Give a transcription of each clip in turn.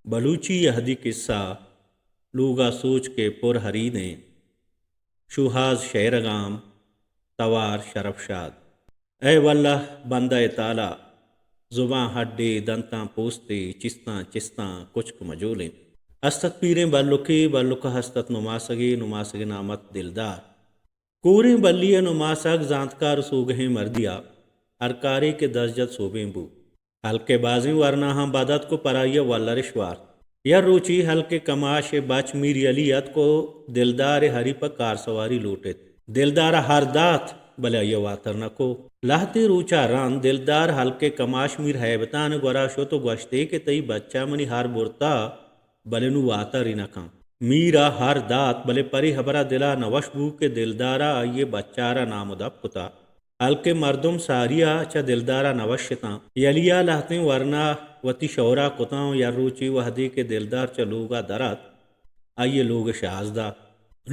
بلوچی یہدی قصہ، لوگا سوچ کہ پر ہریدیں، شوہاز شئیرگام، توار شرف شاد۔ اے واللہ بندہ تعالی، زبان ہڈے، دنتاں پوستے، چستاں چستاں کچک مجولیں۔ ہستت پیریں بلکے، بلک ہستت نماسگے، نماسگے نامت دلدار۔ کوریں بلی ء نماسگ زانتکار سوگہیں مردیا، ہر کارے کہ دست جت سوبیں بو۔ ہلک ء بازیں ورناہاں بد اتک و پرائی ء ولرش وارت۔ یا روچی ہلک ء کماش ء بچ میر یلی اتک و دلدار ء ہری پہ کارسواری لوٹت۔ دلدار ء ہر دات، بلے آئی ء واتر نہ کو۔ لہتے روچا رند دلدار ہلک ء کماش میر ہیبتان ء گورا شت و گوشتے کہ تئی بچا منی ہر برتا، بلے نوں واتر ئی نہ کن۔ میر ء ہر دات، بلے پرے ہبرا دلا نہ وش بو کہ دلدارا آئی ء بچارا نام و دپ کتا۔ ہلک ء مردم ساریا چہ دلدارا نہ وش اتاں۔ یلیا لہتیں ورنا وتی شورا کتاں و یا روچے وہدے کہ دلدار چہ لوگا در ات، آئی ء لوگ شاز دات۔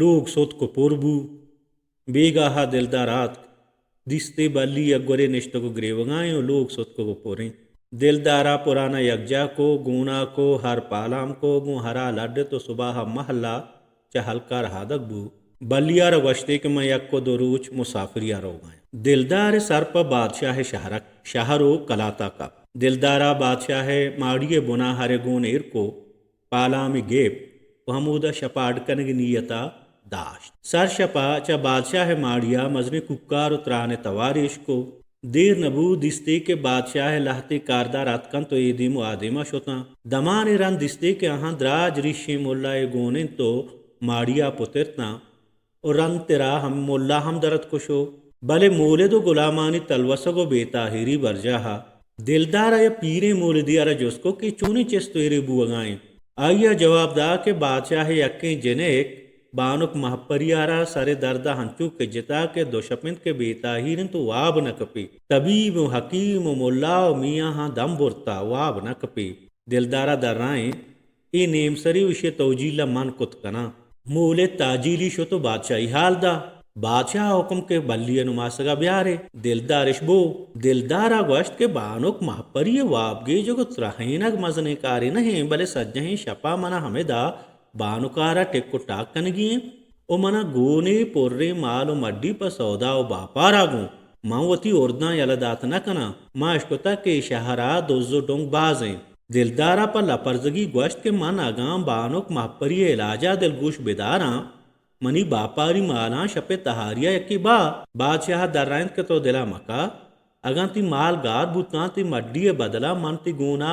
لوگ ستک و پر بو۔ بیگاہا دلدار آتک۔ دیستے بلی یک گورے نشتگ و گریوگائیں و لوگ ستکگ و پریں۔ دلدارا پرانا یکجا کو، گونا کو، ہر پالام کو، گوں ہرا لڈت و صباہا مہلا چہ ہلکا رہادگ بو۔ بلیارا گوشتے کہ من یک و دو روچ مسافریا روگائیں۔ دلدار سر پہ بادشاہ شہرک، شہر و کلاتا کپت۔ دلدارا بادشاہ ماڑی بنا ہرے گون ایر کو۔ پالامی گیپت و ہمودا شپا اڈ کنگی نیتا داشت۔ سر شپا چہ بادشاہ ماڑیا مزنیں کوکار و تران توارے اشکو۔ دیر نبو، دیستے کہ بادشاہ لہتے کاردار اتکنت و اے دیم و آ دیما شتاں۔ دمانے رند دیستے کہ آہاں دراج ریشیں ملائے گون انت و ماڑیا پترتاں۔ و رند ترا ہم ملا ہم درت کشو۔ بلے مولد و غلامانی تلوسگ و بے تاہیری برجاہا۔ دلدارا یا پیریں مولدیارا جست کو کہ چونیں چست و ایرے بوگائیں۔ آئیا جواب دا کہ بادشاہ یکیں جنک بانک مہپریارا سر دردا ہنچو کہ جتا کہ دو شپ انت کہ بے تاہیر انت و واب نہ کپی۔ طبیب و حکیم و ملا و میاہاں دم برتا، واب نہ کپی۔ دلدارا درائیں، اے نیمسری و اشی توجیل ء من کت کناں۔ مولد تاجیلی شت و بادشاہی حال دا۔ بادشاہ حکم کہ بلی ء نماسگا بیارے۔ دلدارش بو۔ دلدارا گوشت کہ بانک مہپری ء واب گیجگ و ترہینگ مزنیں کارے نہ انت، بلے سجہیں شپا منا ہمدا بانکارا ٹک و ٹاک کنگی انت و منا گونے پریں مال و مڈی پہ سودا و باپارا گوں۔ من وتی ارداں یلہ دات نہ کناں۔ ما اشکتگ کہ اے شہرا دز و ڈنگ باز انت۔ دلدارا پہ لپرزگی گوشت کہ من اگاں بانک مہپری ء علاجا دلگوش بداراں، منی باپاری مالاں شپ ء تہاریا یکے با۔ بادشاہ درائینت کہ تو دلا مکا، اگاں تئی مال گار بوتاں، تئی مڈی ء بدلا من تئی گونا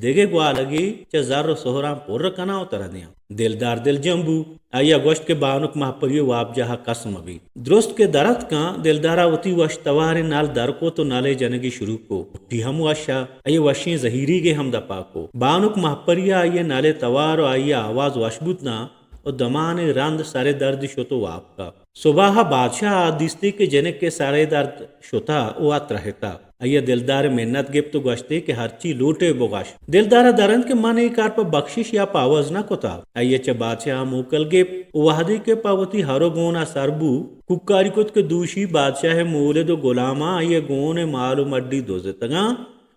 دگہ گوالگے چہ زر و سہراں پر کناں و ترا دیاں۔ دلدار دلجم بو۔ آئیا گوشت کہ بانک مہپری ء وابجاہ ء کس مہ بیت۔ درست کہ در اتکاں، دلدارا وتی وش تواریں نل در کت و نل ء جنگی شروع کو۔ ٹی ہم وش ء، آئی ء وشیں زہیریگے ہم دپا کو۔ بانک مہپری ء آئی ء نل ء توار و آئی ء آواز وش بوت ناں و دمانے رند سر ء دردی شت و واب کپت۔ صباح ء بادشاہ ء دیستی کہ جنک ء سر ء درد شتہ و آ ترہتہ۔ آئی ء دلدار ء منت گپت و گوشتی کہ ہرچی لوٹے بگوش۔ دلدار ء درنت کہ من اے کار پہ بخشش یا پہ عوض نہ کتہ۔ آئی ء چہ بادشاہ ء موکل گپت و وہدے کہ پہ وتی ہر و گون ء سر بو، کوکاری کت کہ دوشی بادشاہ ء مولد و گلاماں آئی ء گون ء مال و مڈی دزتگاں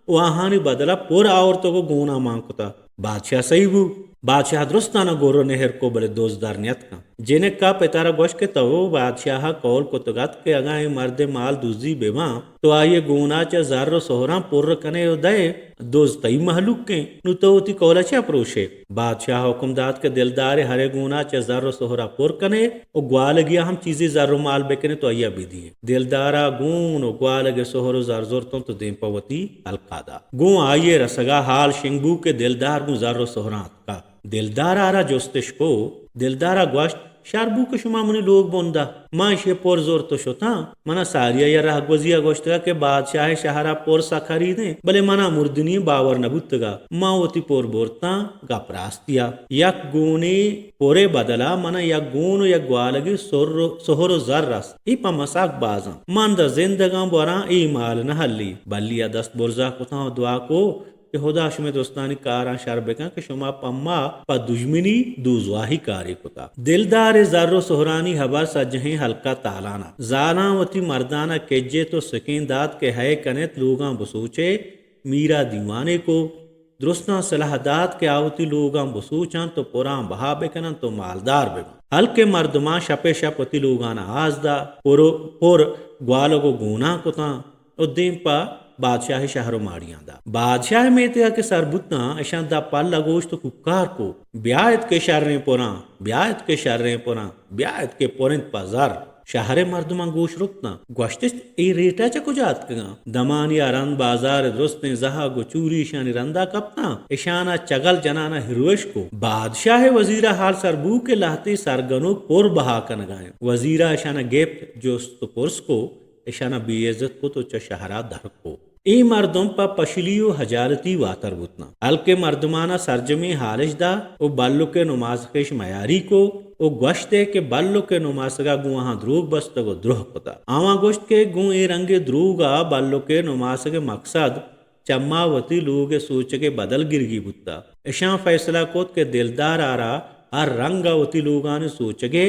و آہانی بدلا پر آورتگ و گونا مان کتہ۔ بادشاہ سہی بو۔ بادشاہ درستانا گر و نہر کو، بلے دز در نیتکاں۔ جنکا پتارا گوشت کہ تو بادشاہا قول کتگ ات کہ اگاں اے مرد مال دزی بباں، تو آئی گونا چہ زر و سہراں پر کنے و دئے، دز تئی مہلوکیں، نوں تو وتی قولا چیا پروشے؟ بادشاہ حکم دات کہ دلدارے ہرے گونا چہ زر و سہرا پر کنے و گوالگیا ہم چیزے زر و مال بکنے تو آئیا بدیے۔ دلدارا گون و گوالگ سہر و زر زرتنت و دیم پہ وتی ہلکا دات۔ گوں آئی رسگا حال شنگ بو کہ دلدار گوں زر و سہراں اتکا۔ دلدار ء را جستش کو، دلدار ء گوشت، شر بو کہ شما منی لوگ بندا، ما ایشی ء پر زرت و شتاں۔ منا ساری ء یا رہگوزی ء گوشتگا کہ بادشاہ ء شہر ء پر سک ہریدیں، بلے منا مردنی باور نہ بوتگا۔ ما وتی پر برتاں، گپ راستی ء۔ یک گونے پر ء بدلا منا یک گون و یک گوالگے سر و، سہر و زر رست۔ اے پہ ما سک بازاں۔ من داں زندگاں براں اے مال نہ ہلی۔ بلی ء دست برزا کتاں و دعا کو، کہ ہدا شمئے درستانی کاراں شر بکن کہ شما پہ ما پہ دژمنی دوزواہی کارے کتا۔ دلدار ء زر و سہرانی ہبر سجہیں ہلکا تالان ات۔ زالاں وتی مردان ء کجت و سکین دات کہ ہئے کنت لوگاں بسوچئے۔ میرا دیوانے کو۔ درستاں سلاہ دات کہ آ وتی لوگاں بسوچنت و پراں بہا بکننت و مالدار ببنت۔ ہلکیں مردماں شپ ء شپ وتی لوگاں آز دات، پر، پر گوالگ و گوناں کتاں و دیم پہ بادشاہ ء شہر و ماڑیاں دات۔ بادشاہ ء میتگ ء کہ سر بوتاں، اشاں داں پل ء گوشت و کوکار کو، بیا اتک کہ شریں پراں، بیا اتک کہ شریں پراں، بیا اتک کہ پر انت پہ زر۔ شہر ء مردماں گوش رکتاں، گوشتش، اے ریٹ ء چہ کجا اتکگاں؟ دمانی ء رند بازار ء درستیں زہگ و چوری اشانی رندا کپتاں، اشانا چگل جنانا ہروش کو۔ بادشاہ ء وزیر ء حال سر بو کہ لہتے سرگنوک پر بہا کنگا انت۔ وزیر ء اشانا گپت، جست و پرس کو، اشانا بے عزت کت و چہ شہرا در کو۔ اے مردم پہ پشلی و حجالتی واتر بوتناں۔ ہلکیں مردمانا سرجمیں حالش دا و بلک ء نماسگش میاری کو و گوشت ئے کہ بلک ء نماسگا گوں آہاں دروگ بستگ و دروہ کتا۔ آواں گوشت کہ گوں اے رنگیں دروگا بلک ء نماسگ ء مقصد چما وتی لوگ ء سوچگ ء بدل گرگی بوتا۔ اشاں فیصلہ کت کہ دلدار ء را ہر رنگ ء وتی لوگانی سوچگ ء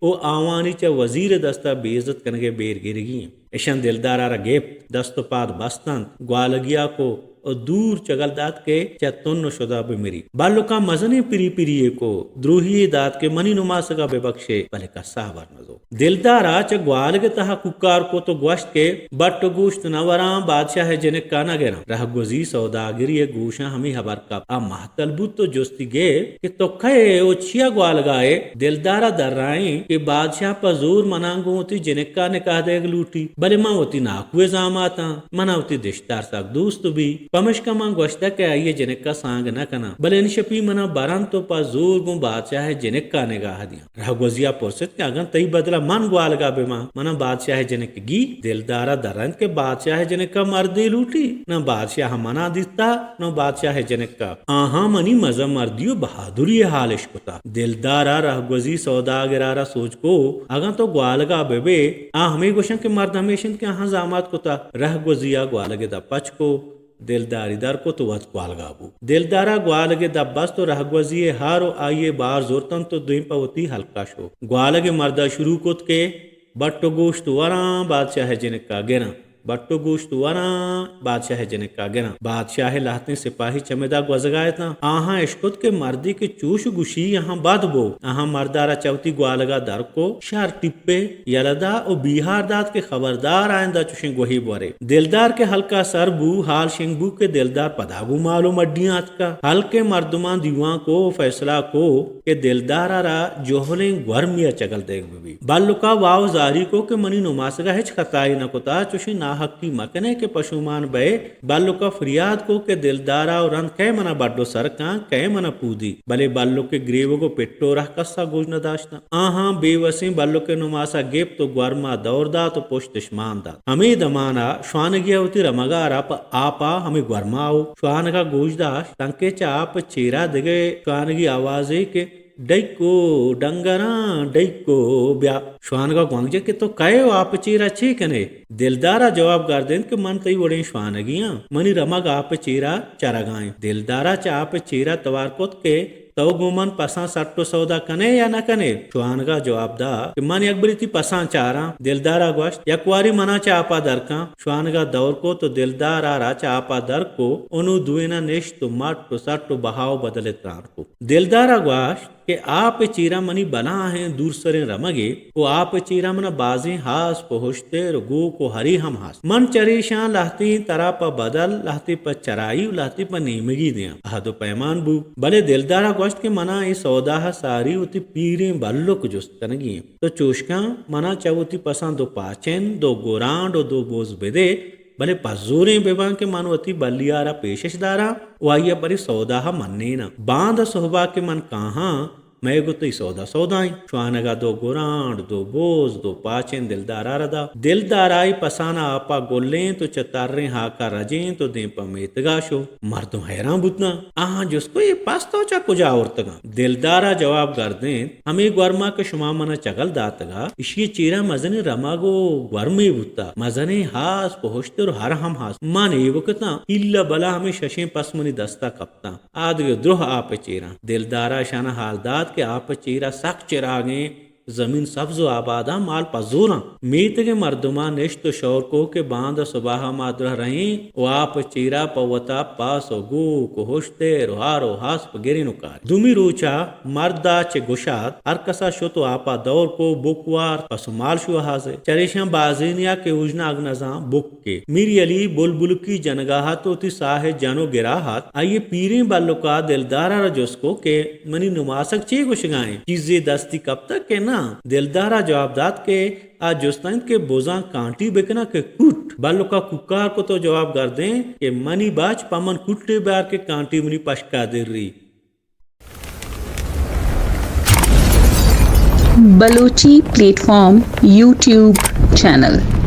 و آوانی چہ وزیر ء دست ء بے عزت کنگ ء بیر گرگی انت۔ اشاں دلدار ء را گپت، دست و پاد بستنت، گوالگیا کو و دور چگل دات کہ چہ تن و شدا بمری۔ بلکاں مزنیں پری پری یے کو، دروہی یے دات کہ منی نماسگا ببکشے، بلے کسا ہبر نزو۔ دلدارا چہ گوالگ ء تہا کوکار کت و گوشت کہ بٹ و گوشت نہ وراں، بادشاہ ء جنکا نہ گراں۔ رہگوزی سوداگری ء گوشاں ہمے ہبر کپت۔ آ مہتل بوت و جستی گپت کہ تو کئے ئے و چیا گوالگا ئے؟ دلدارا درائینت کہ بادشاہ پہ زور مناں گوں وتی جنکا نکاح دئیگ لوٹی، بلے من وتی ناکو ء زاماتاں، منا وتی دشتار سک دوست بی، پمشکا من گوشتگ کہ آئی ء جنکا سانگ نہ کناں، بلے انشپی منا برنت و پہ زور گوں بادشاہ ء جنکا نگاہ دیاں۔ رہگوزیا پرست کہ اگن تئی بدلا من گوالگا بباں، منا بادشاہ ء جنک گی؟ دلدارا درنت کہ بادشاہ ء جنکا مردے لوٹی، نہ بادشاہ منا دیتا، نہ بادشاہ ء جنکا۔ آہاں منی مزن مردی و بہادری ء حال اش کتا۔ دلدارا رہگوزی سوداگرا را سوج کو، اگن تو گوالگا ببے، آ ہمے گوشن کہ مرد ہمیش انت کہ آہاں زامات کتا۔ رہگوزیا گوالگ ء دپ پچ کو۔ دلداری در کت و وت گوالگا بو۔ دلدارا گوالگ ء دپ بست و رہگوزی ء ہار و آئی ء بار زرتنت و دیم پہ وتی ہلکا شو۔ گوالگ ء مردا شروع کت کہ بٹ و گوشت وراں، بادشاہ ء جنکا گراں۔ بٹ و گوشت وراں، بادشاہ ء جنکا گراں۔ بادشاہ ء لہتیں سپاہی چمدا گوزگا اتاں۔ آہاں اشکت کہ مردے کہ چوش گوشی، آہاں بد بو۔ آہاں مردارا چہ وتی گوالگا در کو، شر ٹپے یلہ دا و بیہار دات کہ خبردار آئندہ چوشیں گوہے بورے۔ دلدار کہ ہلکا سر بو، حال شنگ بو کہ دلدار پدا گوں مال و مڈیاں اتکا۔ ہلکیں مردماں دیوان کو و فیصلہ کو کہ دلدارا را جہلیں گورمیا چگل دئیگ ببی۔ بلکا واو زاری کو کہ منی نماسگا ہچ خطائے نہ کتا، چوشیں ناحقی مکنے کہ پشومان بئے۔ بلکا فریاد کو کہ دلدارا و رند کئے منا بڈ و سر کاں، کئے منا پودی۔ بلے بلک ء گریوگ و پٹ و رہ کسا گوش نہ داشتاں۔ آہاں بے وسیں بلک ء نماسا گپت و گورما دور دات و پشتش مان دات۔ ہمے دمانا شوانگیا وتی رمگا را پہ آپا ہمے گورما و شوانگا گوش داشت، تنکہ چہ آپ چیرا دگہ شوانگی آوازے کہ ڈیکو ڈنگراں ڈیکو بیا۔ شوانگا گوانک جت کہ تو کئے و آپ چیرا چے کنے؟ دلدارا جواب گردینت کہ من تئی وڑیں شوانگی آں، منی رمگ آپ چیرا چرگا انت۔ دلدارا چہ آپ چیرا توار کت کہ تو گوں من پساں سٹ و سودا کنے یا نہ کنے؟ شوانگا جواب دات کہ من یک بری تئی پساں چاراں۔ دلدارا گوشت، یک واری منا چہ آپا در کن۔ شوانگا دور کت و دلدارا را چہ آپا در کو، انو دوئینا نشت و مٹ و سٹ و بہا و بدل تران کو۔ دلدارا گوشت کہ آپ ء چیرا منی بلاہیں دورسریں رمگے و آپ ء چیرا منا بازیں ہاسپ و ہشتر و گوک و ہرے ہم ہست۔ من چریشاں لہتیں ترا پہ بدل، لہتے پہ چرائی و لہتے پہ نیمگی دیاں۔ عہد و پیمان بو، بلے دلدارا گوشت کہ منا اے سودا ء ساری وتی پیریں بلک جست کنگی انت۔ تو چوشکاں منا چہ وتی پساں دو پاچن، دو گورانڈ و دو بوز بدے، بلے پزوریں بباں کہ من وتی بلیارا پیشش داراں و آئیا پرے سودا ء منیناں۔ باندا سہبا کہ من کاہاں، مئے گوں تئی سودا سودا انت۔ شوانگا دو گورانڈ، دو بوز، دو پاچن دلدارا را دات۔ دلدارا اے پسانا آپا گلینت و چہ تریں ہاکا رجینت و دیم پہ میتگا شو۔ مردم حیران بوتناں۔ آہاں جست کو، اے پس تو چہ کجا آورتگاں؟ دلدارا جواب گردینت، ہمے گورما کہ شما منا چگل داتگا، اشی چیرا مزنیں رمگ و گورمے بوتا، مزنیں ہاسپ و ہشتر و ہر ہم ہست۔ من ایوک اتاں، ہیلا بلا ہمے ششیں پس منی دستا کپتاں۔ آ دگہ دروہ آپ چیراں۔ دلدارا اشانا حال دات کہ آپ چیرا سک چراگیں زمین سبز و آباداں، مال پہ زوراں۔ میتگیں مردماں نشت و شور کو کہ باندا صباحا ما درہ رہیں و آپ چیرا پہ وتا پاس و گوک و ہشتر و ہار و ہاسپ گرین و کار۔ دومی روچا مردا چہ گشاد ہر کسا شت و آپا دور کو، بک وارت، پس و مال شو ہازے۔ چریشاں بازینیا کہ اوژناگ نزاں بک کہ میری علی بلبلکی جنگا ات و وتی ساہ جن و گرا ات۔ آئی پیریں بلکا دلدارا را جست کو کہ منی نماسگ چے گوشگا انت؟ چیزے دستی کپتگ کہ ناں؟ دلدارا جواب دات کہ آ جست انت کہ بزاں کانٹی بکناں کہ کوٹ؟ بلکا کوکار کت و جواب گردینت کہ منی بچ، پہ من کوٹے بیار کہ کانٹی منی پشکا دری۔ Balochi plate form YouTube channel.